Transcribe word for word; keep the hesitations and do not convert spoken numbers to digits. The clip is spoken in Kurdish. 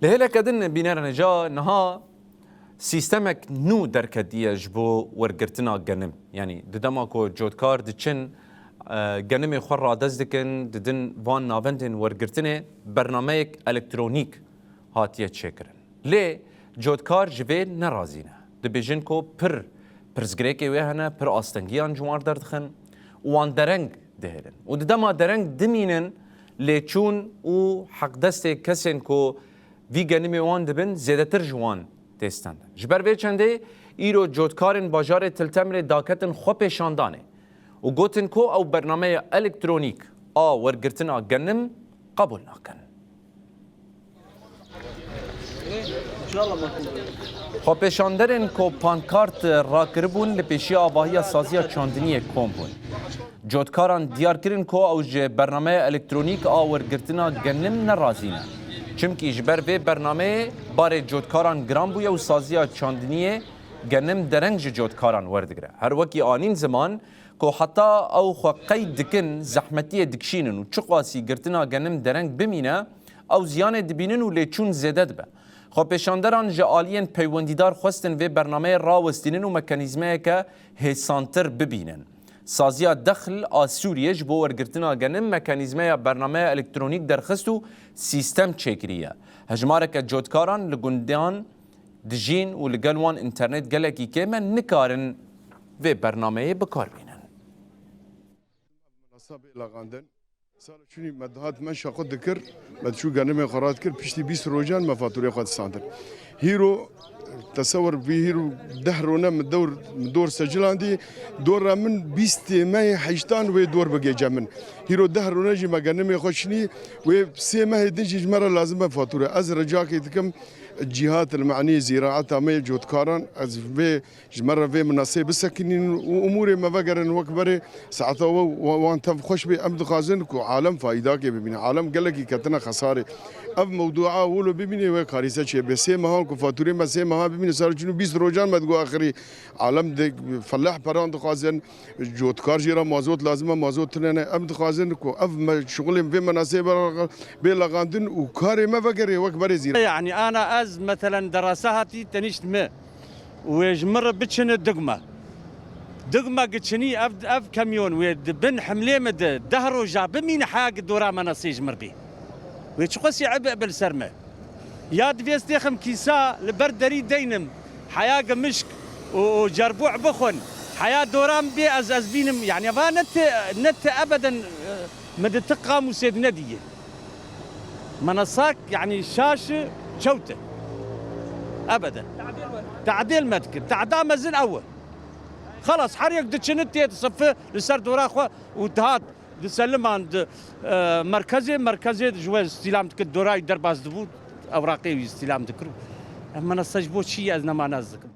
Li hêleke din bînerên ca niha sîstemek nû derketiye ji bo wergirtina genim. Yanî di dema ku cotkar diçin, e, genimê xwe radest dikin, didin van navendên wergirtinê, bernameyek elektronîk hatiye çêkirin. Lê cotkar ji vê nerazî ne. Dibêjin ku pir pirsgirêkê wê hene, pir astengiyan ji wan derdixin û wan dereng dihêlin. Û di dema dereng dimînin, lêçûn û heqdestê kesên ku vî genimê wan dibin, zêdetir ji wan tê stendin. Ji ber vê çendê îro cotkarên bajarê Til Temirê daketin xwepêşandanê û gotin ku ew bernameya elektronîk a wergirtina genim qebûl nakin. Xwepêşanderên ku pankart rakiribûn li pêşiya avahiya saziya çandiniyê kom bûn. Cotkaran diyar kirin ku ew ji bernameya elektronîk a wergirtina genim nerazî ne. Çimkî ji ber vê bernameyê barê cotkaran giran bûye û saziya çandiniyê genim dereng ji cotkaran werdigire. Her wekî anîn ziman ku heta ew xwe qeyd dikin, zehmetiyê dikişînin û çiqasî girtina genim dereng bimîne, ew ziyanê dibînin û lêçûn zêde dibe. Xwepêşanderan ji aliyên peywendîdar xwestin vê bernameyê rawestînin û mekanîzmeyeke hêsantir bibînin. Saziya Dexl a Sûriyê ji bo wergirtina genim mekanîzmeya bernameya elektronîk derxist û sîstem çêkiriye. Hejmareke cotkaran li gundan dijîn û li gel wan înternet gelekî kêm e, nikarin vê bernameyê bi kar bînin. Minasa bê laqandin. Sala çûnî me dihat menşa xwe dikir, me diçû genimê xwe radikir, piştî bîst rojan me fatûrê xwe disandir. Hîro, tesewir bî, hîro deh rone min dor, min dor secilandî, dora min bîstê mehê heştan wê dor bigêce min. Hîro deh rone jî me genimê xwe şinî, wê sê mehê din jî ji me re lazim be fatûre. Ez ricakê dikim, cîhat, li manî zîraeta me yê cotkaran, ez vê Ji me re vê minasê bisekinînin û umûrê me vegerin wek berê, saeta we, we, wan tev xweş bê. Em dixwazin ku alem faydakê bibîne. Alem gelekî ketine xesarê. Ev mewdua wilo bibîne wê karîse çêbe. Sê mehan ku fatûrê me sê mehan bibîne, sar çûn û bîst rojan me digot axirî alem di feleh peran dixwazin. Cotkar jî re mazot lazim e, mazot tune ne. Em dixwazin ku ev me, şixulên vê minasê bê laqandin û karê me vegerê wek berê zîre. Yani ana ez, meselen, derasa hatî tenişt mi. Wê ji min re biçine digme. Digme giçinî ev, ev kamyon wê di bin himlê min de deh roja bimîne, heya gi dora me nesê ji min bî. Wê çiqasî eb ebe li ser me. Ya divê stêxim kîsa li ber derî deynim, heya gi mişk û, û cerbû bixwin, heya dora min bê ez, ez bînim. Yani va ne ti, ne ti ebeden, e, min di ti qamûsê di nedîye. Menesak, yani şaş çewt e. Ebeden. Tadil me dikir. Tahda mezin ew e. Xelas, her yek diçinit tê sifi li ser dora xwe û dihat di Seliman di, e, merkezê, merkezê ji we îstîlam dikir, dorayî derbas dibû, ewraqê wî îstîlam dikir. Ev menesa ji bo çi ye, ez nema ne ez dikim.